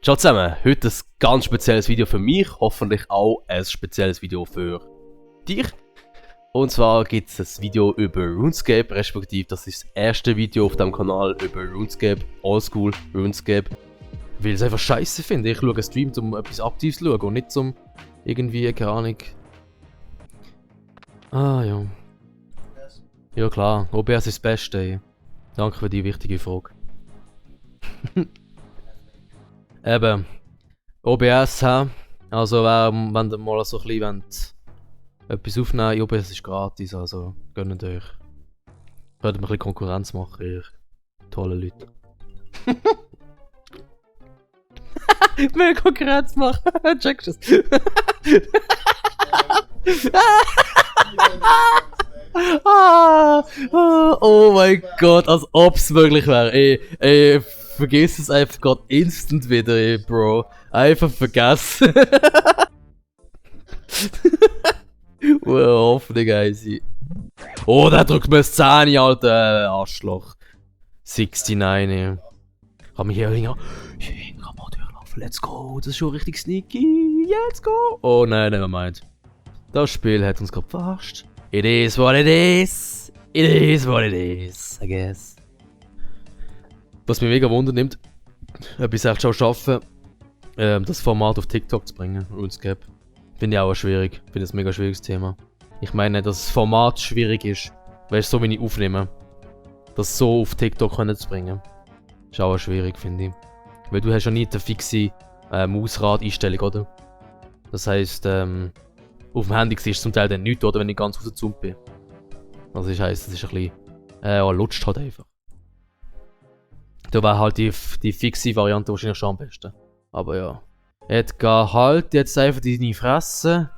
Ciao zusammen, heute ein ganz spezielles Video für mich, hoffentlich auch ein spezielles Video für dich. Und zwar gibt es ein Video über RuneScape, respektive das ist das erste Video auf dem Kanal über RuneScape, Oldschool RuneScape. Weil ich es einfach scheiße finde. Ich schaue einen Stream, um etwas Aktives zu schauen und nicht zum irgendwie, keine Ahnung. Ah ja. Ja klar, OBS ist das Beste. Ey. Danke für die wichtige Frage. Eben, OBS, also wenn ihr mal so ein bisschen etwas aufnehmen, OBS ist gratis, also gönnt euch. Könnt ihr mir ein bisschen Konkurrenz machen, ihr tolle Leute. Ich will Konkurrenz machen, checkst du das? Oh mein Gott, als ob es möglich wäre. Ey, vergiss es einfach gerade instant wieder, ey, Bro. Einfach vergessen. Hoffentlich easy. Oh, der drückt mir das Zähne, alter Arschloch. 69, ey. Kann mich hier hingehen. Kann mal durchlaufen. Let's go. Das ist schon richtig sneaky. Let's go. Oh nein, nevermind. Das Spiel hat uns gerade verarscht. It is what it is. It is what it is, I guess. Was mich mega Wunder nimmt, ob ich es echt schon schaffe, das Format auf TikTok zu bringen, RuneScape. Finde ich auch schwierig. Finde es ein mega schwieriges Thema. Ich meine, dass das Format schwierig ist. Weißt du, so wie ich aufnehme. Das so auf TikTok zu bringen. Ist auch schwierig, finde ich. Weil du hast ja nie eine fixe Mausrad-Einstellung, oder? Das heisst, auf dem Handy siehst du zum Teil dann nichts, oder wenn ich ganz rausgezoomt bin. Also das heisst, das ist ein bisschen, lutscht halt einfach. Da wäre halt die fixe Variante wahrscheinlich schon am besten. Aber ja. Edgar, halt jetzt einfach deine Fresse.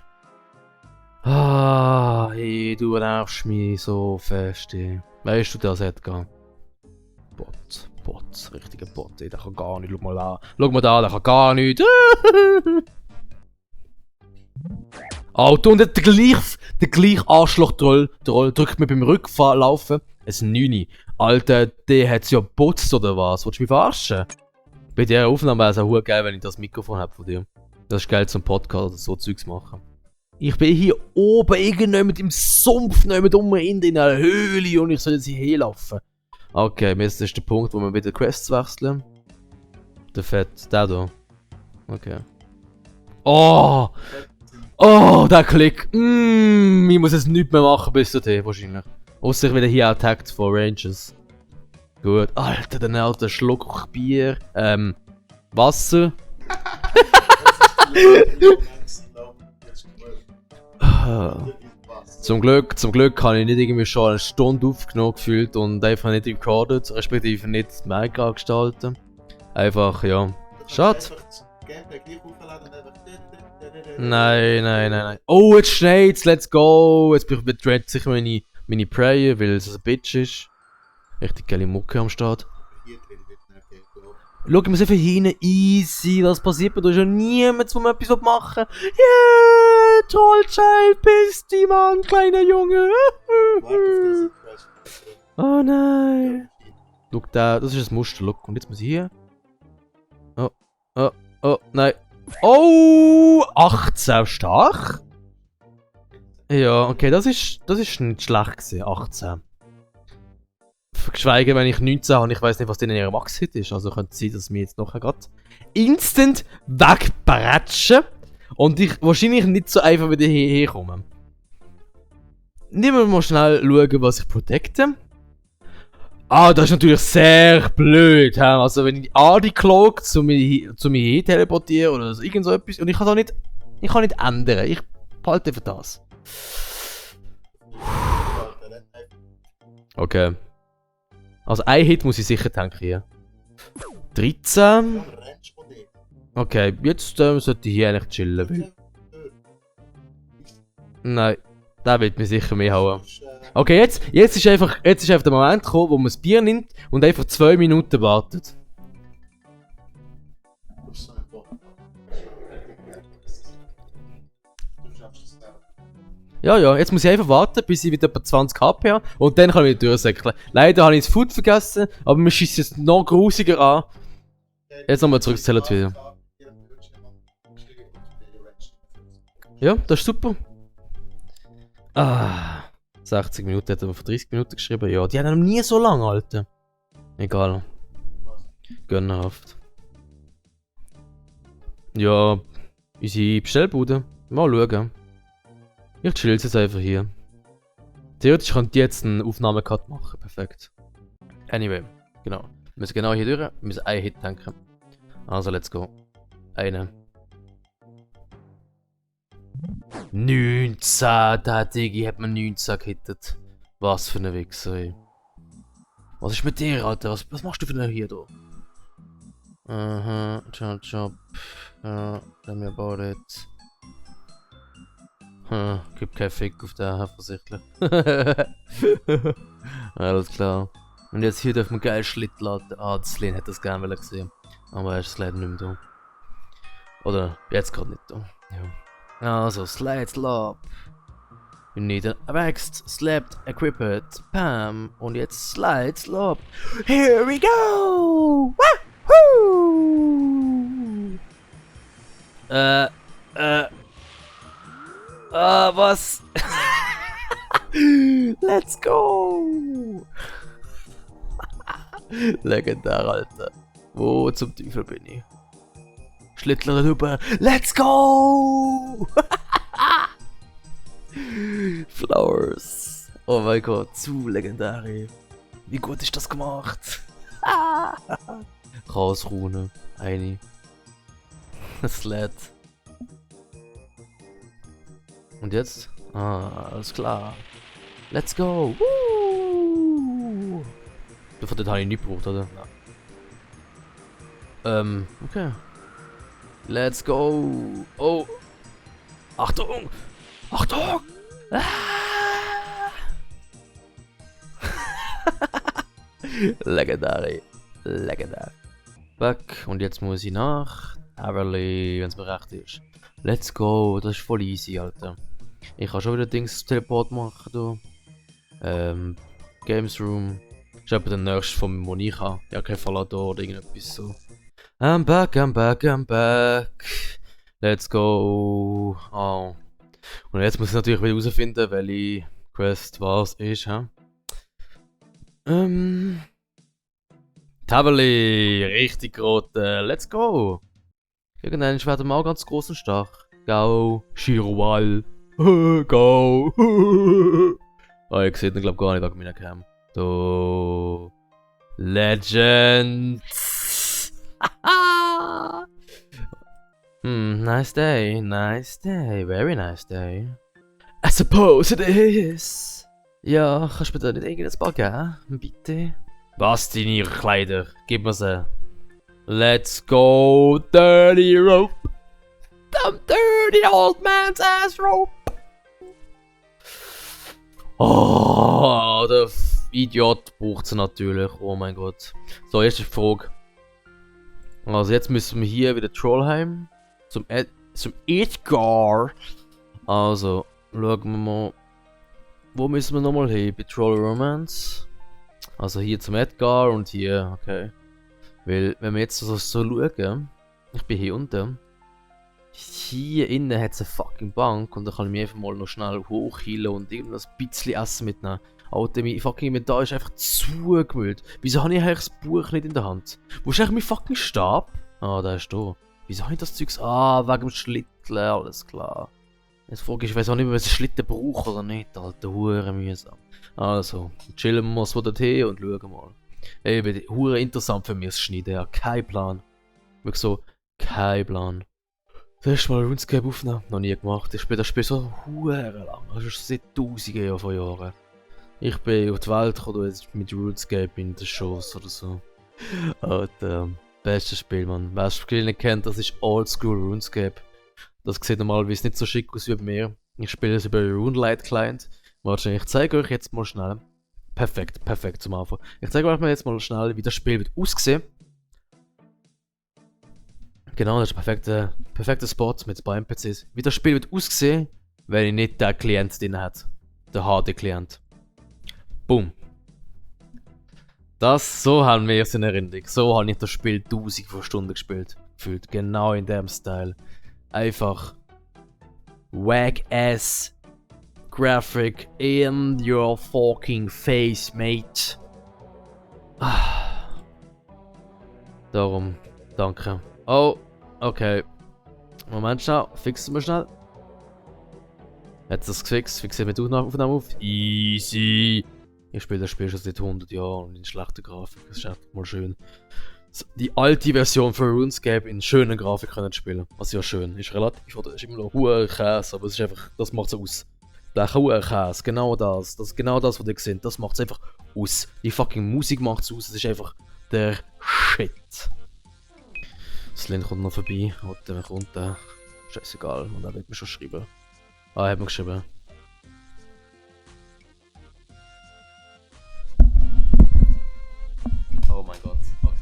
Ah, hey, du nervst mich so fest, ey. Weißt du das, Edgar? Bot, richtiger Bot, ey, der kann gar nicht. Schau mal da, der kann gar nicht. Alter, und der gleiche Arschloch-Troll drückt mir beim Rücklaufen ein 9. Alter, der hat's ja putzt oder was? Willst du mich verarschen? Bei dieser Aufnahme wäre es auch geil, wenn ich das Mikrofon habe von dir. Das ist geil zum Podcast oder so Zeugs machen. Ich bin hier oben irgendjemand im Sumpf, jemand in einer Höhle und ich soll jetzt hierher laufen. Okay, jetzt ist der Punkt, wo wir wieder Quests wechseln. Der Fett, der da. Okay. Oh, der Klick. Ich muss jetzt nichts mehr machen bis dahin wahrscheinlich. Ausser ich wieder hier attackt von Rangers. Gut. Alter, der alter Schluck Bier. Wasser. Zum Glück habe ich nicht irgendwie schon eine Stunde aufgenommen gefühlt und einfach nicht recorded, respektive nicht Minecraft gestalten. Einfach, ja. Schade. Nein. Oh, jetzt schneit's, let's go. Jetzt betreut sich meine Prayer, weil es ein Bitch ist. Richtig geile Mucke am Start. Schau, ich muss einfach hinten easy. Was passiert mir? Da ist ja niemand, der mir etwas machen will. Yeah! Trollchild, bist du, Mann, kleiner Junge. Oh nein. Schau, das ist das Muster. Schau, und jetzt muss ich hier. Oh, nein. Oh, 18 stark. Ja, okay, das ist nicht schlecht gewesen, 18. Geschweige, wenn ich 19 habe und ich weiß nicht, was denn in ihrem Max-Hit ist. Also könnte es sein, dass wir jetzt nachher gerade instant wegbretschen und ich wahrscheinlich nicht so einfach wieder hierher komme. Nehmen wir mal schnell schauen, was ich protecte. Ah, das ist natürlich sehr blöd. He? Also wenn ich Adi cloak, zu mir hier teleportieren oder so, irgend so etwas. Und ich kann nicht ändern. Ich behalte einfach das. Okay. Also ein Hit muss ich sicher tanken hier. 13. Okay, jetzt sollte ich hier eigentlich chillen. Nein, der wird mir sicher mehr hauen. Okay, jetzt ist einfach der Moment gekommen, wo man das Bier nimmt und einfach 2 Minuten wartet. Ja, jetzt muss ich einfach warten, bis ich wieder etwa 20 HP habe und dann kann ich wieder durchsäckeln. Leider habe ich das Food vergessen, aber mir schießt es noch grusiger an. Jetzt nochmal zurück zu Zellert wieder. Ja, das ist super. Ah, 60 Minuten hat er vor 30 Minuten geschrieben. Ja, die haben nie so lange, Alter. Egal. Gönnerhaft. Ja, unsere Bestellbude. Mal schauen. Ich chill jetzt einfach hier. Theoretisch könnte ich jetzt einen Aufnahmecut machen. Perfekt. Anyway, genau. Wir müssen genau hier durch. Wir müssen einen Hit tanken. Also, let's go. Einen. 19, der Digi hat mir 19 gehittet. Was für eine Wichser, ey. Was ist mit dir, Alter? Was machst du für einen hier, da? Aha, Job. Ja, tell me about it. Gibt keinen Fick auf den, offensichtlich. Alles klar. Und jetzt hier dürfen wir geil Schlitt laden. Ah, das Lin hätte das gerne gesehen. Aber er ist leider nicht mehr da. Oder jetzt gerade nicht da. Ja. Also, Slide Slop. You need an waxed, slapped, equipped. Pam. Und jetzt Slide Slop. Here we go! Wahoo! Was? Let's go! Legendär, Alter. Wo zum Teufel bin ich? Schlittler rüber. Let's go! Flowers. Oh mein Gott, zu legendär. Wie gut ist das gemacht? Chaosrune. Eine. Sled. Und jetzt? Ah, alles klar. Let's go! Woo! Davon den habe ich nicht gebraucht, oder? Ja. Okay. Let's go! Oh! Achtung! Achtung! Ah! Legendär. Legendär. Back. Und jetzt muss ich nach Everly, wenn es mir recht ist. Let's go! Das ist voll easy, Alter. Ich kann schon wieder Dings Teleport machen, du. Games Room. Das ist etwa der nächste von mir, den ich habe. Ja, kein Fallador oder irgendetwas so. I'm back, I'm back, I'm back. Let's go. Oh. Und jetzt muss ich natürlich wieder herausfinden, welche Quest was ist, hä? Tabeli, richtig rot. Let's go. Irgendwann werden wir auch ganz groß und stark. Go, Shirowal. Go. Oh, ich sehe den glaube gar nicht wegen meiner Cam. So. Legend. Nice day, very nice day. I suppose it is. Ja, kannst du mir da nicht irgendein paar geben? Bitte? Was, deine Kleider? Gib mir sie. Let's go, dirty rope. The dirty old man's ass rope. Oh, der Idiot braucht sie natürlich. Oh mein Gott. So, erste Frage. Also jetzt müssen wir hier wieder Trollheim. Zum Edgar. Also, schauen wir mal. Wo müssen wir nochmal hin? Bei Troll Romance. Also hier zum Edgar und hier, okay. Weil, wenn wir jetzt so schauen. Ich bin hier unten. Hier innen hat es eine fucking Bank und da kann ich mich einfach mal noch schnell hochheilen und irgendwas bisschen Essen mitnehmen. Alter, mein fucking Inventar ist einfach zugemüllt. Wieso habe ich eigentlich das Buch nicht in der Hand? Wo ist eigentlich mein fucking Stab? Ah, der ist da. Wieso habe ich das Zeugs? Ah, wegen dem Schlitteln, alles klar. Jetzt frage ich weiß auch nicht mehr, ob ich einen Schlitten brauche oder nicht, Alter, hure mühsam. Also, chillen wir mal so dorthin und schauen mal. Ey, hure interessant für mich das Schneiden, ja, kein Plan. Wirklich so, kein Plan. Das erste Mal RuneScape aufnehmen, noch nie gemacht. Ich spiele das Spiel so hure lang, das ist seit tausenden von Jahren. Ich bin auf die Welt gekommen jetzt mit RuneScape in der Shows oder so. Alter, bestes Spiel, man. Wer das Spiel nicht kennt, das ist Oldschool RuneScape. Das sieht normalerweise nicht so schick aus wie bei mir. Ich spiele es über RuneLite Client. Wahrscheinlich, ich zeige euch jetzt mal schnell. Perfekt, perfekt zum Anfang. Ich zeige euch mal jetzt mal schnell, wie das Spiel wird aussehen. Genau, das ist ein perfekter Spot mit beiden PCs. Wie das Spiel wird aussehen, wenn ich nicht den Klient drin hat. Der HD-Klient. Boom. So haben wir es in Erinnerung. So habe ich das Spiel 1000 von Stunden gespielt. Gefühlt. Genau in dem Style. Einfach whack ass graphic in your fucking face, mate. Darum, danke. Oh, okay. Moment schnell, fixen wir schnell. Hat das gefixt? Fixieren wir die Aufnahme auf? Easy. Ich spiele das Spiel schon seit 100 Jahren und in schlechter Grafik. Das ist echt mal schön. Die alte Version von RuneScape in schöner Grafik können spielen. Was ja schön ist. Relativ, oder ist immer noch hoher Käse, aber es ist einfach, das macht es aus. Der hohe Käse, genau das. Das ist genau das, was ihr seht. Das macht es einfach aus. Die fucking Musik macht es aus. Es ist einfach der Shit. Slen kommt noch vorbei. Warte, wer kommt der? Scheißegal. Und er wird mir schon schreiben. Ah, er hat mir geschrieben. Oh mein Gott. Okay.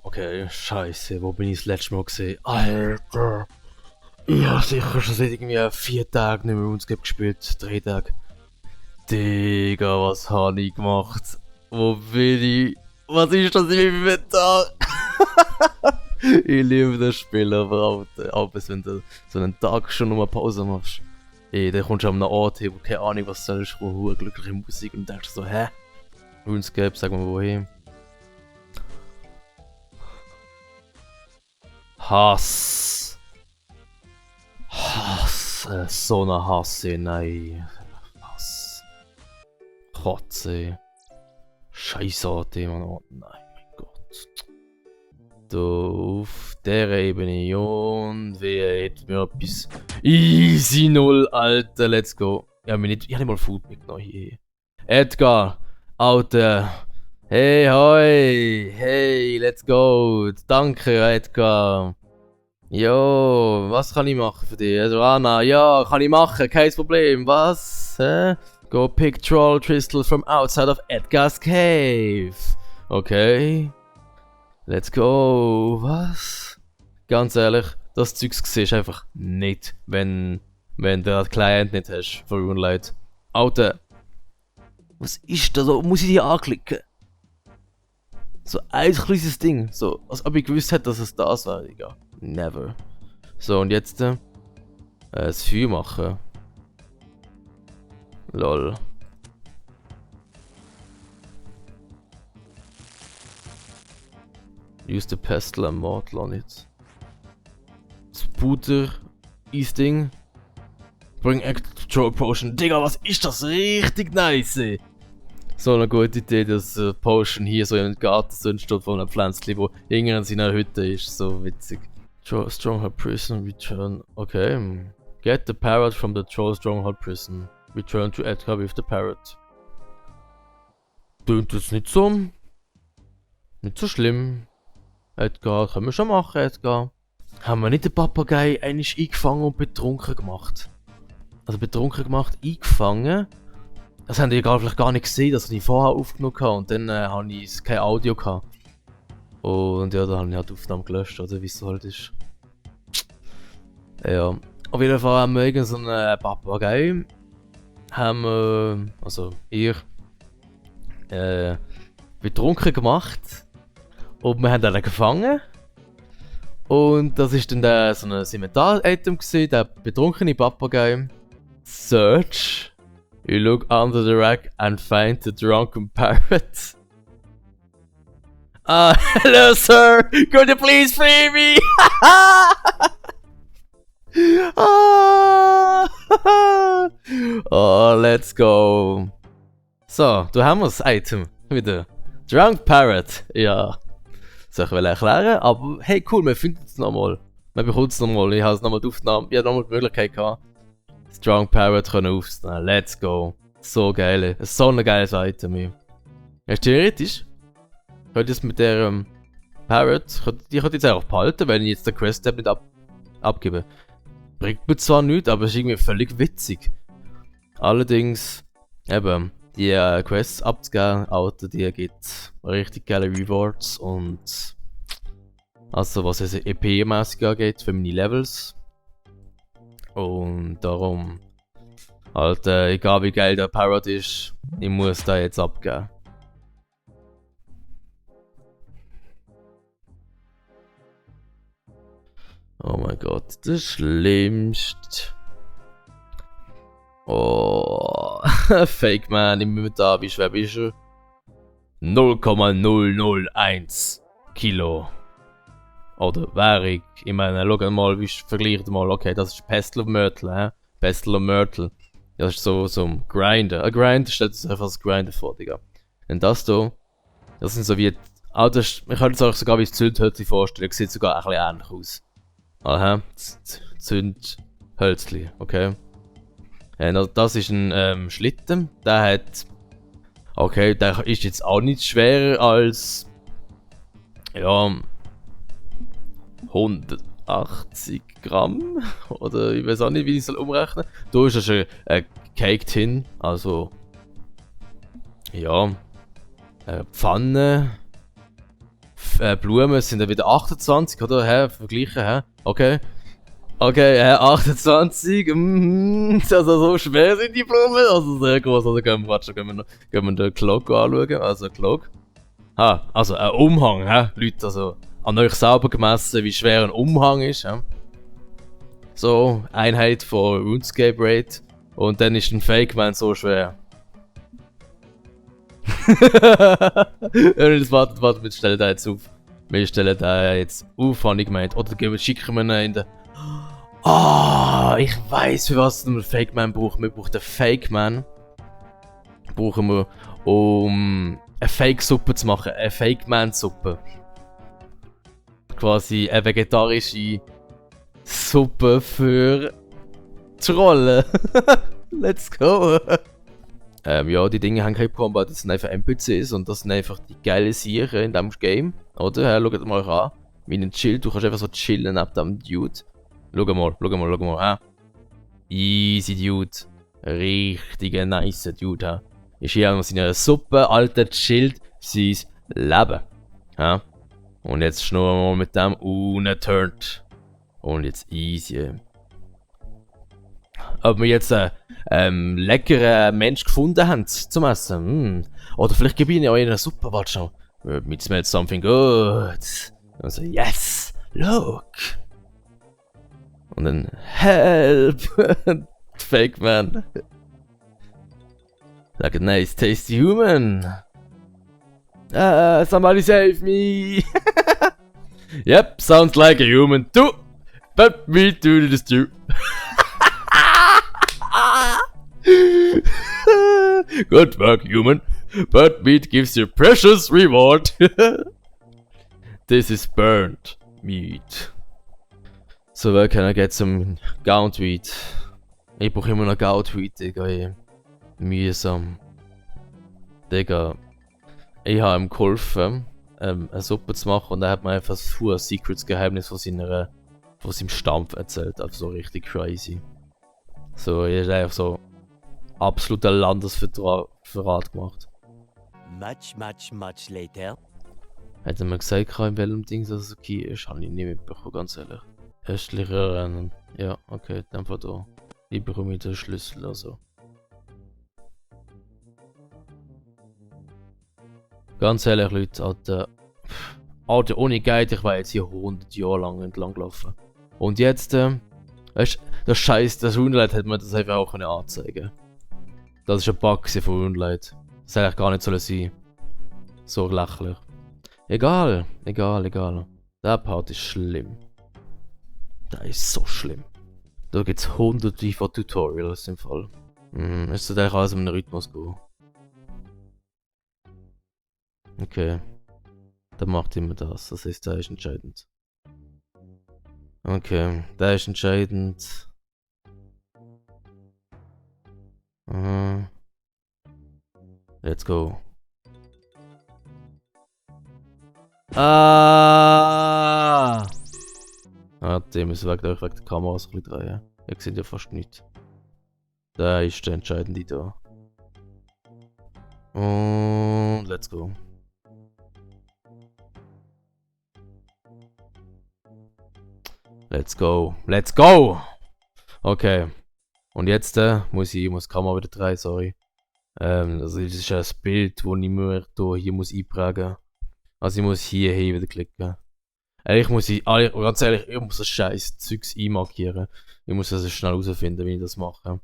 Okay, scheiße. Wo bin ich das letzte Mal gesehen? Alter. Ich habe sicher schon seit irgendwie 4 Tagen nicht mehr RuneScape gespielt. 3 Tage. Digga, was habe ich gemacht? Wo bin ich? Was ist das in meinem Inventar? Ich liebe das Spiel, aber abends, wenn du so einen Tag schon nochmal Pause machst, dann kommst du an einen Ort hin, wo keine Ahnung was sollst, wo hohe glückliche Musik und denkst so, hä? RuneScape, sag mal wohin. Hass. Hass. So eine Hasse, nein. Hass. Kotze. Scheißartig, Mann. Oh nein, mein Gott. Da auf der Ebene und wer hat mir etwas. Easy 0, Alter, let's go. Ich habe nicht mal Food mitgenommen hier. Edgar, Alter. Hey, hoi. Hey, let's go. Danke, Edgar. Jo, was kann ich machen für dich? Also, Anna, ja, kann ich machen, kein Problem. Was? Hä? Go pick troll crystal from outside of Edgar's cave. Okay. Let's go. Was? Ganz ehrlich, das Zeugs siehst du einfach nicht, wenn du den Client nicht hast von RuneLite. Alter. Was ist das? Muss ich die anklicken? So ein kleines Ding. So, als ob ich gewusst hätte, dass es das wäre, Digga. Never. So, und jetzt das Feuer machen. Lol. Use the pestle and mortal on it. Spooter, Easting. Bring Control Potion. Digga, was ist das? Richtig nice. So eine gute Idee, dass Potion hier so im Garten so entsteht von einem Pflänzchen, wo irgendwann in seiner Hütte ist. So witzig. Stronghold Prison, return. Okay. Get the parrot from the Troll Stronghold Prison. Return to Edgar with the parrot. Tönt das nicht so? Nicht so schlimm. Edgar, können wir schon machen, Edgar. Haben wir nicht den Papagei eigentlich eingefangen und betrunken gemacht? Also betrunken gemacht, eingefangen. Das haben die vielleicht gar nicht gesehen, dass ich die vorher aufgenommen habe und dann habe ich kein Audio gehabt. Und ja, da habe ich halt die Aufnahme gelöscht, oder wie es halt ist. Ja. Auf jeden Fall haben wir irgend so einen Papagei. Haben wir, also ich, betrunken gemacht. Und wir haben den gefangen. Und das ist dann so ein Inventar-Item gewesen, der betrunkene Papagei. Search. You look under the rack and find the drunken parrot. Hello sir! Could you please free me? Oh, let's go. So, da haben wir das Item wieder. Drunk Parrot, ja. Soll ich erklären? Aber hey, cool, wir finden es nochmal. Wir bekommen es nochmal. Ich habe es nochmal aufgenommen. Ich habe nochmal die Möglichkeit gehabt, das Drunk Parrot können aufzunehmen. Let's go. So geil. So ein geiles Item. Ja, theoretisch könnte ich es mit der Parrot, die könnte ich jetzt auch behalten, wenn ich jetzt den Quest-Tab nicht abgebe. Bringt mir zwar nichts, aber ist irgendwie völlig witzig. Allerdings, eben, die Quests abzugeben, Alter, die gibt richtig geile Rewards und also was es EP-mäßig angeht für meine Levels. Und darum, halt, egal wie geil der Parrot ist, ich muss da jetzt abgeben. Oh mein Gott, das Schlimmste. Oh, Fake Man im Inventar, wie schwer bist du? 0,001 Kilo. Oder Währung. Ich meine, schau mal, wie vergleicht mal, okay, das ist Pestle of Myrtle, hä? Pestle of Myrtle. Das ist so ein Grinder. Ein Grinder stellt sich einfach als Grinder vor, Digga. Und das hier, das sind so wie, ich könnte es euch sogar wie das Zündhölzli vorstellen, sieht sogar ein bisschen ähnlich aus. Aha, Zündhölzli, okay. Das ist ein Schlitten, der hat, okay, der ist jetzt auch nicht schwerer als, ja, 180 Gramm, oder ich weiß auch nicht, wie ich es umrechnen soll. Da ist schon ein Cake Tin, also, ja, Pfanne, Blumen sind dann wieder 28, oder? Hä? Vergleichen, hä? Okay. Okay, 28, also so schwer sind die Blumen, also sehr groß, also gehen wir den Clock anschauen, also Clock. Also ein Umhang, hä? Leute, also an euch selber gemessen, wie schwer ein Umhang ist, hä? So, Einheit von RuneScape Rate, und dann ist ein Fake Man so schwer. Warte, wir stellen da jetzt auf. Wir stellen da jetzt auf, habe ich gemeint. Oder schicken wir ihn in den. Ich weiß, für was wir Fake Man brauchen. Wir brauchen den Fake Man. Brauchen wir, um eine Fake-Suppe zu machen. Eine Fake Man-Suppe. Quasi eine vegetarische Suppe für Trollen. Let's go! Ja, die Dinge haben kein Combat, das sind einfach NPCs und das sind einfach die geile Sicher in diesem Game. Oder? Schaut mal an. Wie ein Chill, du kannst einfach so chillen neben dem Dude. Schau mal. Easy Dude. Richtiger nice Dude. Ist hier noch seine Suppe, Alter, chillt sein Leben. Und jetzt schnurren wir mal mit dem unturned. Und jetzt easy. Ob wir jetzt einen leckeren Mensch gefunden haben zum Essen. Oder vielleicht gebe ich ihnen auch eine Suppe, warte schon. It smells something good. Also, yes, look. Und dann, help. Fake Man. Like a nice, tasty human. Somebody save me. Yep, sounds like a human too. But me do this too. Good work, human. But meat gives you precious reward. This is burnt meat. So, where can I get some Gaunt Wheat? Ich brauche immer noch Gaunt Wheat, Digga. Mühsam. Digga. Ich habe ihm geholfen, eine Suppe zu machen, und er hat mir einfach das Secrets-Geheimnis von seinem Stampf erzählt. Also so richtig crazy. So, er ist einfach so absoluter Landesverrat gemacht. Much later. Hat er mir gesagt, in welchem Ding das okay ist? Habe ich nicht mitbekommen, ganz ehrlich. Östliche Rennen. Ja, okay, dann von da. Ich bekomme den Schlüssel, also. Ganz ehrlich, Leute, Alter, ohne Guide, ich war jetzt hier 100 Jahre lang entlang gelaufen. Und jetzt, weißt du, das Scheiß, das Runelight hätte man das einfach auch anzeigen können. Das ist ein Bug von Runelight. Das hätte eigentlich gar nicht sein. So lächerlich. Egal. Der Part ist schlimm. Der ist so schlimm. Da gibt es hunderte von Tutorials im Fall. Es sollte eigentlich alles in einem Rhythmus gehen. Okay. Der macht immer das. Das heißt, der ist entscheidend. Okay, der ist entscheidend. Let's go. Dem ist wegen der Kamera so ein bisschen drehen. Ihr seht ja fast nichts. Der ist der entscheidende da. Und let's go. Let's go! Okay. Und jetzt muss die Kamera wieder drehen, sorry. Also das ist ein Bild, das ich mir hier muss einprägen muss. Also ich muss hier wieder klicken. Ganz ehrlich, ich muss das scheiß Zeugs einmarkieren. Ich muss das schnell herausfinden, wie ich das mache.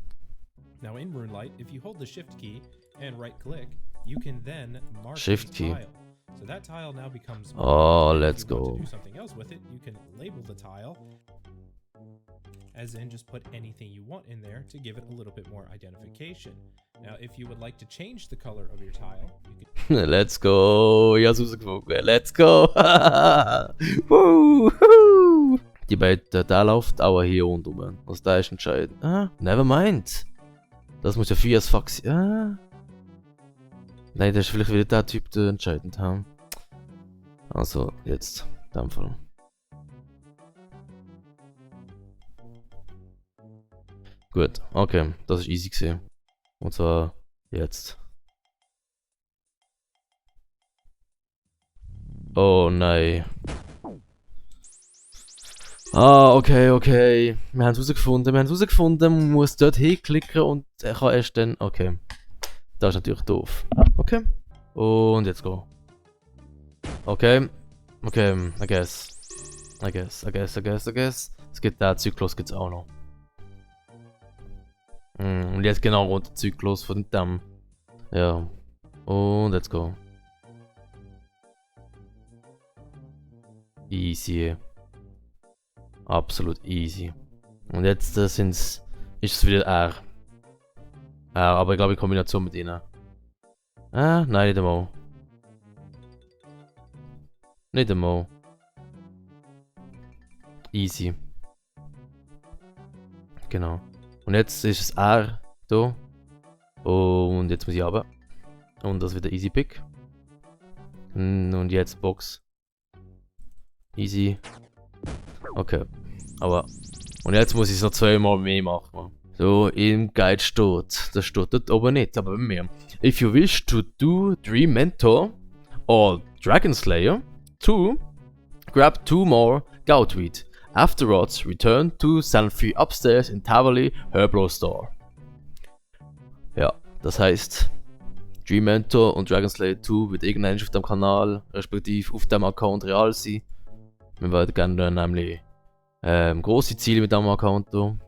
Now in Runelite, if you hold the Shift key and right-click, you can then mark Shift a key. tile. So that tile now becomes Oh, marked. let's If you want go. to do something else with it, you can label the tile, as in just put anything you want in there to give it a little bit more identification. Now, if you would like to change the color of your tile, you can Let's go. Ich hab's rausgefunden. Let's go. Woo, woo. Die beiden, der läuft auch hier rundum. Also da ist entscheidend. Ah, never mind. Das muss ja viel as fuck sein. Ah. Nein, das ist vielleicht wieder der Typ, der entscheidend haben. Also, jetzt. In dem Fall. Gut, okay. Das ist easy gewesen. Und zwar jetzt. Oh nein. Ah, okay. Wir haben es herausgefunden. Man muss dort hinklicken und er kann erst dann. Okay. Das ist natürlich doof. Okay. Und jetzt go. Okay. I guess. Es gibt den Zyklus gibt's auch noch. Und jetzt genau rund der Zyklus von dem Damm. Ja. Und let's go. Easy. Absolut easy. Und jetzt ist es wieder R. Aber ich glaube in Kombination mit ihnen. Nein, nicht einmal. Nicht einmal. Easy. Genau. Und jetzt ist es R da. Und jetzt muss ich runter. Und das wieder easy pick. Und jetzt Box. Easy. Okay. Aber. Und jetzt muss ich es noch zweimal mehr machen. So, im Guide steht. Das steht dort oben nicht, aber bei mir. If you wish to do Dream Mentor or Dragon Slayer, 2, grab 2 more Goutweed. Afterwards, return to Sanfi upstairs in Tavali Herbal Store. Ja, das heißt, Dream Mentor und Dragon Slayer 2 wird irgendwann auf dem Kanal, respektive auf dem Account real sein. Wir werden gerne nämlich grosse Ziele mit diesem Account tun.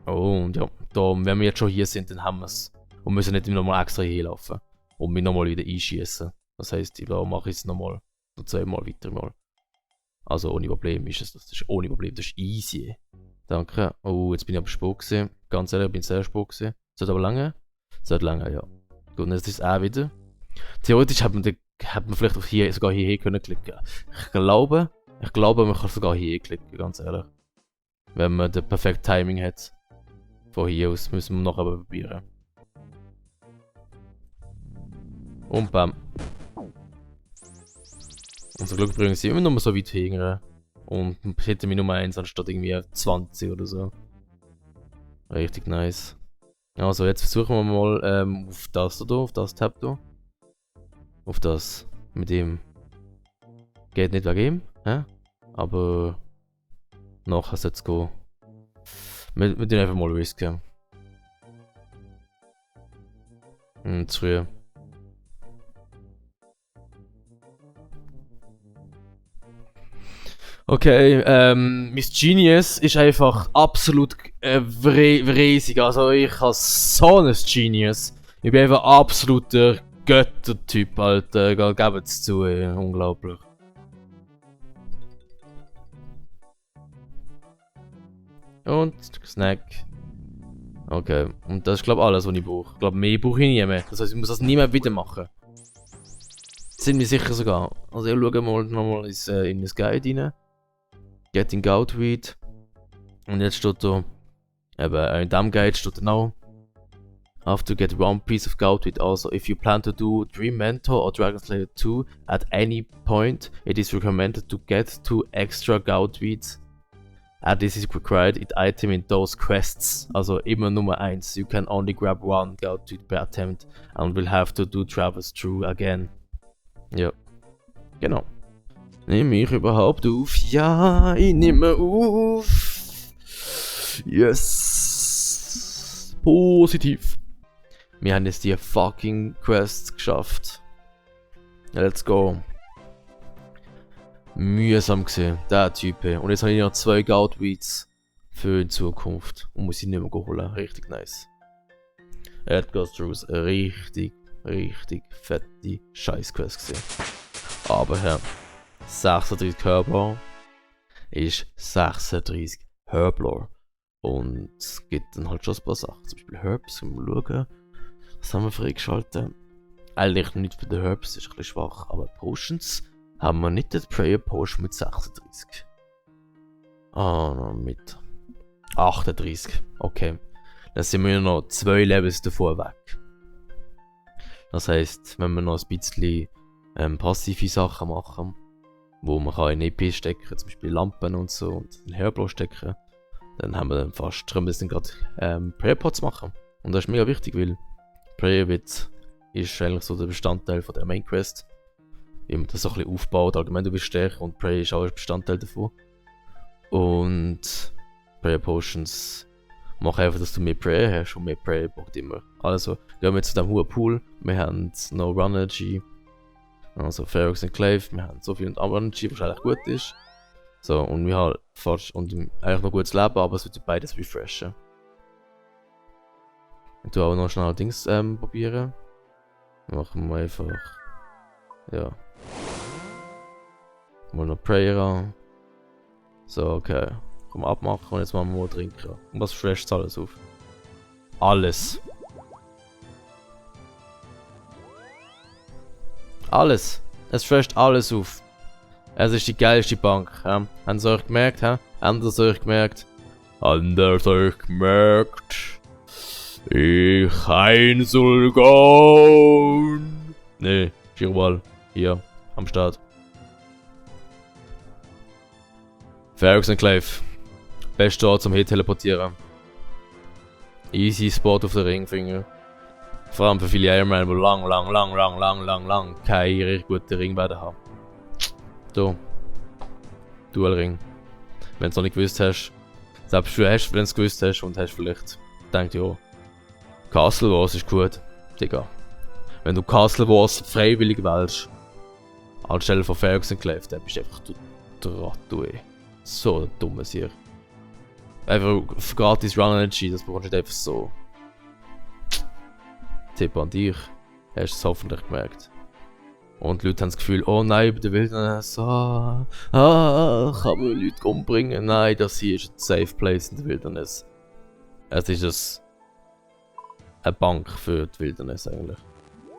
Und ja, da, wenn wir jetzt schon hier sind, dann haben wir es. Und müssen nicht nochmal extra hier laufen. Und mich nochmal wieder einschießen. Das heisst, da mache ich es nochmal. So zweimal weiter mal. Also ohne Problem ist es. Das ist ohne Problem, das ist easy. Danke. Oh, jetzt bin ich am Spuk gewesen. Ganz ehrlich, ich bin sehr Spuk gewesen. Sollte aber lange? Sollte lange, ja. Gut, und jetzt ist es auch wieder. Theoretisch hat man vielleicht auch hier, sogar hier können klicken. Ich glaube, man kann sogar hier klicken, ganz ehrlich. Wenn man das perfekte Timing hat. Von hier aus müssen wir noch aber probieren. Und bam. Unser Glück bringen sie immer noch so weit hinten. Und hätte mir Nummer 1 anstatt irgendwie 20 oder so. Richtig nice. Also jetzt versuchen wir mal auf das da, auf das Tab da. Auf das mit ihm. Geht nicht wegen ihm, hä? Aber nachher sollte es gehen. Wir tun einfach mal risken. Zu früh. Okay, Miss Genius ist einfach absolut riesig. Also ich habe so ein Genius. Ich bin einfach absoluter Göttertyp, Alter. Gebt es zu, unglaublich. Und Snack. Okay, und das ist glaube ich alles, was ich brauche. Ich glaube, mehr brauche ich nie mehr. Das heißt, ich muss das nie mehr wieder machen. Sind wir sicher sogar. Also ich schaue mal nochmal in das Guide rein. Getting Goutweed. Und jetzt steht da, eben in diesem Guide steht genau, after you get one piece of Goutweed also, if you plan to do Dream Mentor or Dragon Slayer 2 at any point, it is recommended to get 2 extra Goutweeds. And this is required in item in those quests. Also immer Nummer 1. You can only grab 1 Goutweed per attempt and will have to do travels through again. Ja, genau. Nehme ich überhaupt auf? Ja, ich nehme auf. Yes. Positiv. Wir haben jetzt die fucking Quests geschafft. Let's go. Mühsam gesehen, der Typ. Und jetzt habe ich noch 2 Goldweeds für die Zukunft. Und muss ich nicht mehr holen. Richtig nice. Edgar Struce, richtig fette Scheißquest gesehen. Aber ja, 36 Körper ist 36 Herblore. Und es gibt dann halt schon ein paar Sachen. Zum Beispiel Herbs, können wir schauen. Was haben wir freigeschaltet? Eigentlich nicht für die Herbs, ist ein bisschen schwach. Aber Potions haben wir nicht den Prayer Potion mit 36. Ah, mit 38. Okay. Dann sind wir noch 2 Levels davor weg. Das heisst, wenn wir noch ein bisschen passive Sachen machen, wo man kann in EP stecken, zum Beispiel Lampen und so, und in Herblore stecken, dann haben wir dann fast, können wir dann gerade Prayer Pots machen. Und das ist mega wichtig, weil Prayer ist eigentlich so der Bestandteil von der Main Quest. Wie man das so ein bisschen aufbaut, allgemein du bist stärker und Prayer ist auch ein Bestandteil davon. Und Prayer Potions machen einfach, dass du mehr Prayer hast und mehr Prayer braucht immer. Also, gehen wir zu dem hohen Pool, wir haben No Run Energy, also Ferox Enclave, wir haben so viel Run Energy, was eigentlich gut ist. So, und wir haben fast und eigentlich noch gutes Leben, aber es wird beides refreshen. Ich tue auch noch schnell Dings probieren. Machen wir einfach. Ja. Mal noch Prayer an. So, okay. Komm abmachen und jetzt machen wir mal trinken. Und was fresht alles auf? Alles. Alles. Es fresht alles auf. Es ist die geilste Bank. Ja? Haben Sie euch gemerkt? Ja? Haben Sie euch gemerkt? Haben Sie euch gemerkt? Ich einsel gehen. Nee, Girbal. Hier, am Start. Ferox Enclave. Bester Ort zum teleportieren. Easy Spot auf den Ringfinger. Vor allem für viele Ironman, die lang keine richtig guten Ring werden haben. So. Dual Ring. Wenn du es noch nicht gewusst hast. Selbst wenn du es gewusst hast und hast vielleicht gedacht, ja. Castle Wars ist gut. Digga. Wenn du Castle Wars freiwillig wählst, anstelle von Ferox Enclave, dann bist du einfach Trotto, ey. So ein dummes hier. Einfach gratis Run Energy, das bekommst du nicht einfach so. Tipp an dich. Hast du es hoffentlich gemerkt. Und die Leute haben das Gefühl, oh nein, bei der Wildnis, kann man Leute umbringen? Nein, das hier ist ein Safe Place in der Wildnis. Es ist eine Bank für die Wildnis eigentlich.